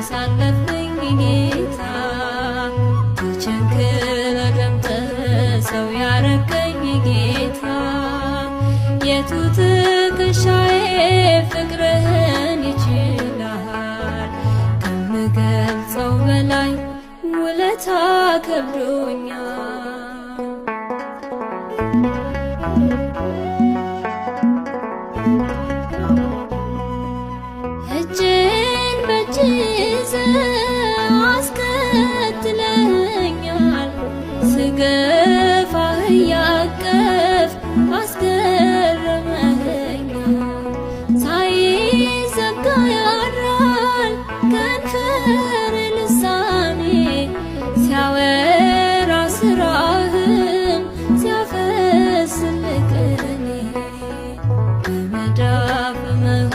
ያሳለፍከኝ ጌታ፣ ተቸንክረህ ደምተህ ሰው ያረከኝ ጌታ፣ የቱ ትከሻዬ ፍቅርህን ይችላል? ከምገልጸው በላይ ውለታ ከብዶኛል። እጄን በእጅ ይዘህ አስከትለኸኛል፣ ስገፋህ እያቀፍክ አስገርመኸኛል። ሳይዘጋ ያድራል ከንፈር ልሳኔ ሲያወራ ስራህን ሲያፈስልህ ቅኔ። በመዳፍ መሃል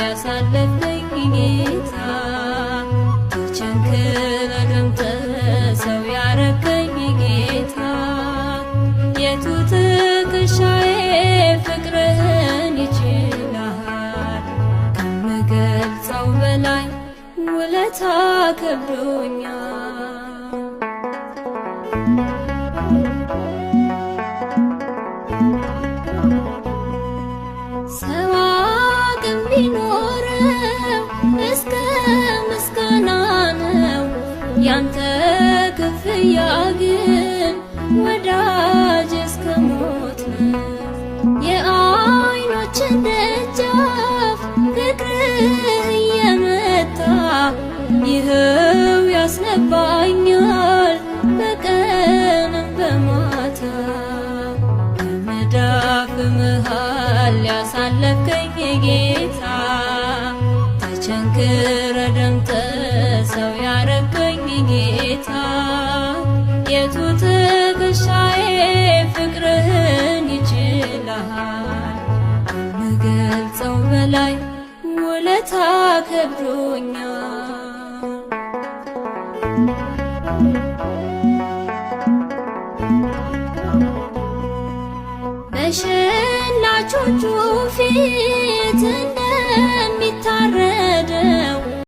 ያሳለፍከኝ ጌታ፣ ተቸንክረህ ደምተህ ሰው ያረከኝ ጌታ፣ የቱ ትከሻዬ ፍቅርህን ይችላል? ከምገልጸው በላይ ውለታ ከብዶኛል። ሰው አቅም ቢኖረው እስከ ምስጋና ነው፣ ያንተ ክፍያ ግን ወዳጅ እስከ ሞት ነው። የዓይኖችን ደጃፍ ፍቅርህ እየመታ ይኸው ያስነባኛል በቀንም በማታ። በመዳፍ መሃል ያሳለፍከኝ ጌታ፣ ተቸንክረህ ደምተህ ሰው ያረከኝ ጌታ፣ የቱ ትከሻዬ ፍቅርህን ይችላል? ከምገልጸው በላይ ውለታ ከብዶኛል።